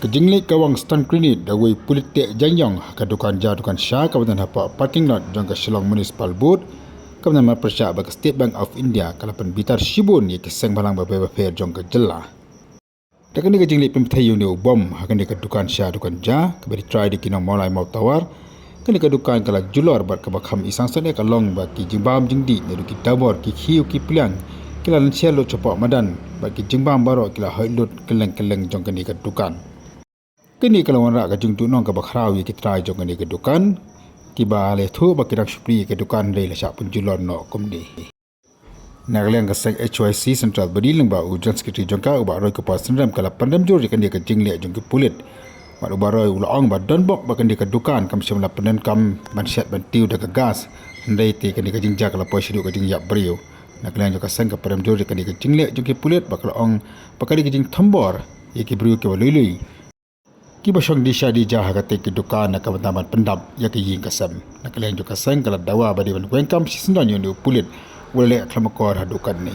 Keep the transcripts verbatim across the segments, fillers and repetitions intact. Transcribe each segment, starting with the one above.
Ka jingleh ka wang stun grenade da wei pulit teh jaiñiong ha ka dukan ja dukan sha kaba don hapoh parking lot jong ka Shillong Municipal Board, kaba don marpyrshah bad ka State Bank of India, ka la pynbitar shibun ïa ki seng bhalang bapher bapher jong ka jylla. Da kane ka jingleh pynpait ïa une u bom ha kane ka dukan sha dukan ja kaba dei trai da ki nong Mawlai Mawtawar, kane ka dukan ka la julor bad kaba kham i sangsan ïa ka long ba ki jingbam jingdih naduh ki dabor, ki khiew, ki pliang ki la lynshar lut shapoh madan bad ki jingbam baroh ki la hoit lut kylleng kylleng jong kane ka dukan. Kane ka la wanrah ka jingduhnong kaba khraw ïa ki trai jong kane ka dukan, kiba la ïathuh ba ki dang shu plie ïa ka dukan hynrei la shah pynjulor noh kumne. Na ka liang ka seng H Y C Central Body lyngba u Joint Secretary jong ka, u Bah Roy Kupar Synrem, ka la pynrem jur ïa kane ka jingleh jong ki pulit. Bad u Bah Roy u la ong ba don bok ba kane ka dukan kam shym la pyndonkam ban shet ban tiew da ka gas, hynrei te kane ka jingjia ka la poi shaduh ka jingïap briew. Na ka liang jong ka seng ka pynrem jur ïa kane ka jingleh jong ki pulit bad ka la ong ba ka dei ka jingthombor ïa ki briew kiba lui lui, kiba shong dih sha dih ja ha katei ka dukan na ka bynta ban pyndap ïa ka ïing ka sem. Na ka liang jong ka seng ka la dawa ba dei ban weng kam shisyndon ïa une u pulit uba la leh khlem akor ha dukan ne.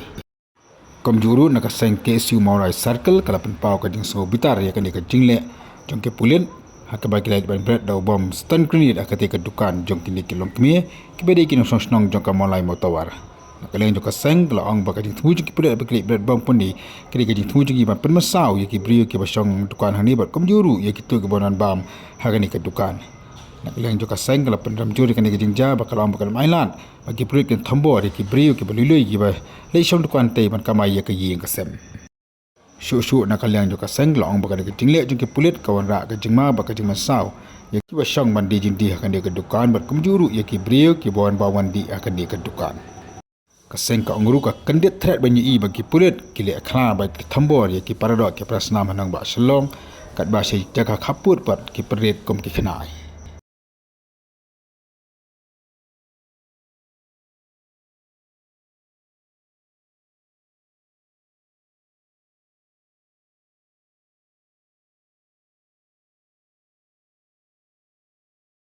Kumjuh ruh na ka seng K S U Mawlai Circle ka la pynpaw ka jingsngewbitar ïa kane ka jingleh jong ki pulit ha kaba ki la leit ban bret da u bom stun grenade ha katei ka dukan jong kine ki longkmie kiba dei ki nongshong shnong jong ka Mawlai Mawtawar. Na ka liang jong ka seng ka la ong ba ka jingthmu jong ki pulit ba ki leit bret bom kumne ka dei ka jingthmu jong ki ban pynmynsaw ïa ki briew kiba shong dukan hangne bad kumjuh ruh ïa kito kiba wan bam ha kane ka dukan. Na ka liang jong ka seng ka la pynrem jur ïa kane ka jingjia bad ka la ong ba kan ym ailad ba ki pulit kin thombor ïa ki briew kiba lui lui kiba leit shong dukan tei ban kamai ïa ka ïing ka sem. Shuh shuh na ka liang jong ka seng la ong ba kane ka jingleh jong ki pulit ka wanrah ka jingma bad ka jingmynsaw ïa kiba shong ban die jingdie ha kane ka dukan bad kumjuh ruh ïa ki briew kiba wan bam wan dih ha kane ka dukan. Ka seng ka ong ruh ka kyndit thret ban ïohi ba ki pulit ki leh khla bad ki thombor ïa ki paradoh ki parasnam ha nongbah Shillong katba sha jaka khappud pat ki pynrit kum ki khynnah.